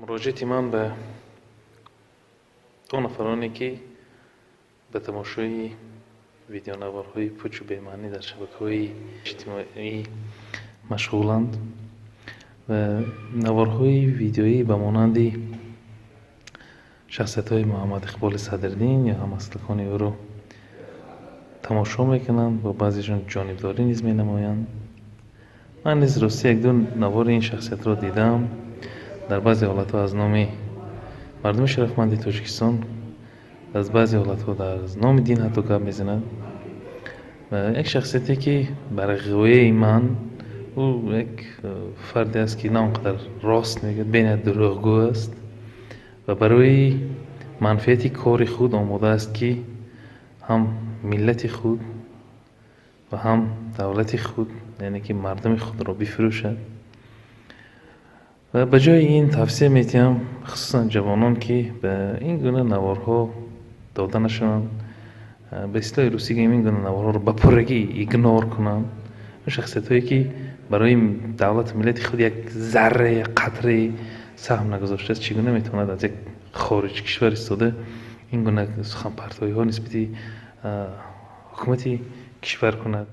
Муроҷиати ман ба он нафароне, ки ба тамошои видеонаворҳои пучу бемаънӣ дар шабакаҳои иҷтимоӣ машғуланд ва наворҳои видеоӣ ба монанди шахсиятҳои Муҳаммад Иқболи Садриддин ё ҳамаслакони ӯро тамошо мекунанд ва баъзешон ҷонибдорӣ низ менамоянд. Ман низ ростӣ якду навори ин шахсиятро дидам. Дар баъзе ҳолатҳо аз номи мардуми шарафманди Тоҷикистон, аз баъзе ҳолатҳо аз номи дин ҳатто гап мезанад. Ва як шахсияте, ки бар ғояи ман ӯ як фарде аст, ки на он қадар рост мегӯяд, бениҳоят дурӯғгӯ аст ва барои манфиати кори худ омода аст, ки ҳам миллати худ ва ҳам давлати худ, яъне ки мардуми худро бифурӯшад. Ва ба ҷои ин тавсия медиҳам, хусусан ҷавонон, ки ба ин гуна наворҳо дода нашаванд, ба истилоҳи русӣ гӯем, ин гуна наворҳоро ба пуррагӣ игнор кунанд. Шахсиятҳое, ки барои давлату миллати худ як зарра, як қатраи саҳм нагузоштааст, чӣ гуна метавонад аз як хориҷ кишвар истода ин гуна суханпартоиҳо нисбати ҳукумати кишвар кунад?